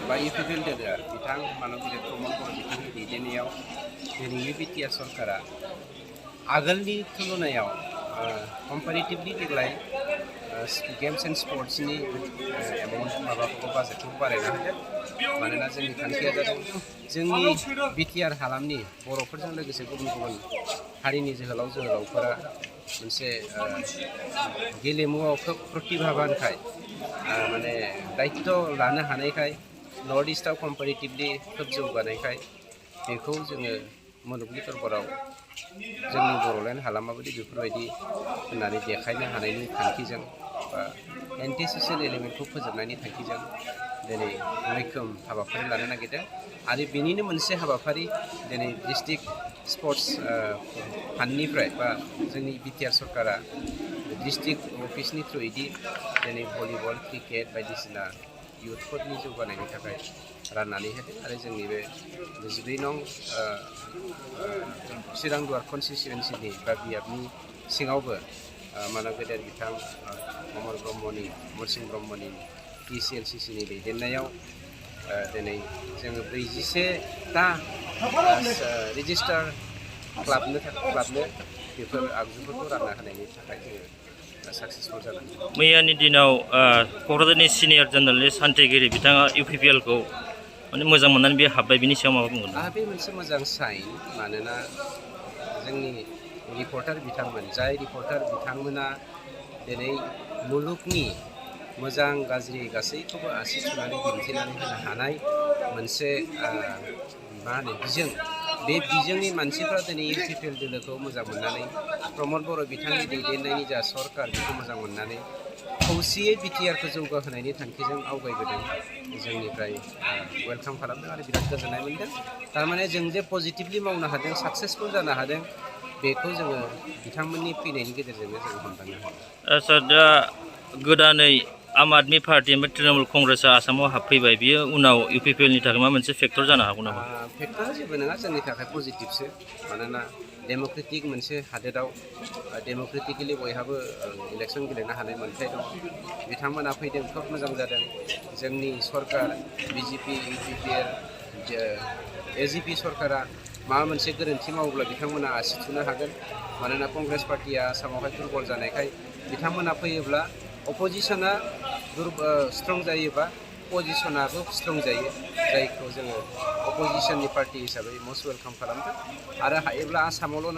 बा इउपिपिएल दोलो बिथां मानब गिदिर प्रमद बर' बिथांनि दैदेननायाव दिनैनि बिटिआर सरकारा आगोलनि तुलनायाव कम्पारेटिभलि देग्लाय गेम्स एन्ड स्पर्ट्सनि एमाउन्ट माबाखौ बाजेटखौ बारायना होदों मानोना जोंनि थांखिया जादों जोंनि बिटिआर हालामनि बर'फोरजों लोगोसे गुबुन गुबुन हारिनि जोहोलाव जोहोलावफोरा मोनसे गेलेमुआव खोब प्रतिभाबानखाय माने दायित्व लानो हानायखाय नर्थ इस्टआव कम्पारेटिभलि खोब जौगानायखाय बेखौ जोङो मुलुगनि दरबाराव जोंनि बर'लेण्ड हालामाबायदि बेफोरबायदि होननानै देखायनो हानायनि थांखिजों बा एन्टि ससियेल एलिमेन्टखौ फोजोबनायनि थांखिजों दिनै मैखोम हाबाफारि लानो नागिरदों आरो बेनिनो मोनसे हाबाफारि दिनै डिस्ट्रिक्ट स्पर्ट्स फान्डनिफ्राय बा जोंनि बिटिआर सरकारा डिस्ट्रिक्ट अफिसनि थ्रुयैदि दिनै भलिबल क्रिकेट बायदिसिना इयुथफोरनि जौगानायनि थाखाय राननानै होदों आरो जोंनि बे 12 नं चिरां दुवार कनस्टिटुवेन्सिनि बा बियाबनि सिङावबो मानब गेदेर बिथां अमरसिं ब्रह्मनि PCLCCनि दैदेननायाव दिनै जोङो 41टा रेजिस्टार क्लाबनो बेफोर आगजुफोरखौ रानना होनायनि थाखाय जोङो साक्सेसफुल जादों। मैयानि दिनाव क'क्राझारनि सिनियर जार्नालिस्ट सान्थ्रिगिरि बिथाङा इउपिपिएलखौ माने मोजां मोननानै बे हाब्बाय बिनि सायाव माबा बुंगोन? बे मोनसे मोजां साइन मानोना जोंनि रिपर्टार बिथांमोन जाय रिपर्टार बिथांमोना दिनै मुलुगनि मोजां गाज्रि गासैखौबो आसि थुनानै दिन्थिनानै होनो हानाय मोनसे मा होनो बिजों बे बिजोंनि मानसिफ्रा दिनै इउपिपिएल दोलोखौ मोजां मोननानै प्रमद बर' बिथांनि दैदेननायनि जा सरकार बेखौ मोजां मोननानै खौसेयै बिटिआरखौ जौगाहोनायनि थांखिजों आवगायबोदों जोंनिफ्राय वेलकाम खालामदों आरो बिराद गोजोननाय मोनदों थारमाने जों जे पजिटिभलि मावनो हादों साक्सेसफुल जानो हादों बेखौ जोङो बिथांमोननि फैनायनि गेजेरजोंनो जों हमदांनो हादों। सार दा गोदानै आम आदमि पार्टि ओमफ्राय तृणमूल कंग्रेसआ आसामाव हाबफैबाय बियो उनाव इउपिपिएलनि थाखाय मा मोनसे फेक्टर जानो हागौ नामा? फेक्टरा जेबो नङा जोंनि थाखाय पजिटिभसो मानोना डेम'क्रेटिक मोनसे हादोराव डेम'क्रेटिकेलि बयहाबो इलेक्सन गेलेनो हानाय मोन्थाय दं बिथांमोना फैदों खोब मोजां जादों जोंनि सरकार बिजेपि इउपिपिएल एजिपि सरकारा माबा मोनसे गोरोन्थि मावोब्ला बिथांमोना आसि थुनो हागोन मानोना कंग्रेस पार्टिया आसामावहाय दुर्बल जानायखाय बिथांमोना फैयोब्ला अपोजिसना स्ट्रं जायोबा पजिसनाबो स्ट्रं जायो जायखौ जोङो अपोजिसननि पार्टि हिसाबै मस्ट वेलकाम खालामदों आरो हायोब्ला आसामावल' नङा